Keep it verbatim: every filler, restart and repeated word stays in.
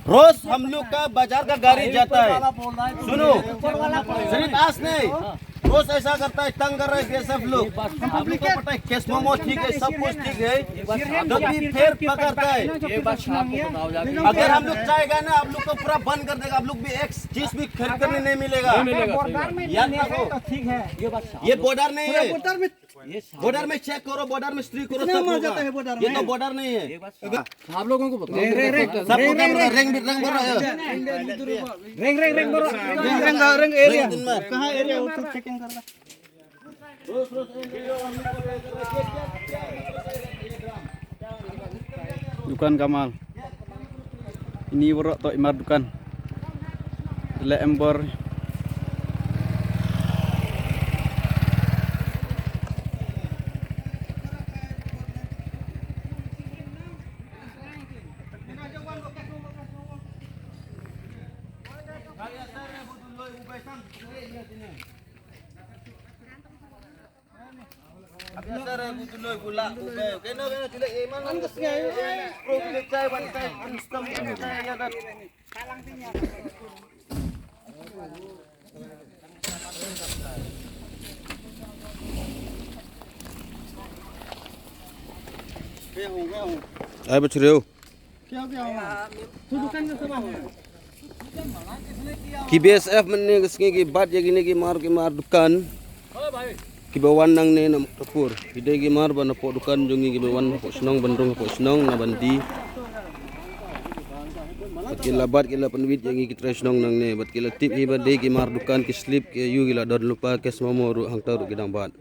रोज हम लोग का बाजार का गाड़ी जाता है। सुनो, सिर्फ आज नहीं, रोज ऐसा करता है, तंग कर रहा है ये सब लोग। हम लोग को पता है, केस मोमो ठीक है, सब कुछ ठीक है, तो भी फिर पकड़ता है। अगर हम लोग जाएगा ना, आप लोग को पूरा बंद कर देगा, आप लोग भी एक चीज भी खरीद करने नहीं मिलेगा। याद रखो, ये बॉर्डर नहीं है। बॉर्डर में चेक करो, बॉर्डर में स्त्री करो, सब होगा। ये तो बॉर्डर नहीं है। आप लोगों को बताओ। रेंग रेंग रेंग रेंग बोल रहा है। रेंग रेंग रेंग बोल रहा है। रेंग रेंग रेंग एरिया। कहाँ एरिया, वो तो चेकिंग कर रहा। दुकान का माल। Ini borok to imar dukan. Dele embor. Ai bachriu. Ki B S F mynne ka sngi ki bat ïa kine ki mar ki mar dukan. Kiba wan nangne na Muktarpur. Ki dei ki mar ba napoh dukan jong ngi kiba wan hapoh shnong ban rung hapoh shnong na ban die. Bad ki la bat ki la pynwit ïa ngi ki trai shnong nangne. Bad ki la tip hi ba dei ki mar dukan ki slip ki aïu ki la don lypa, keso momo ruh hangta ruh ki dang bat.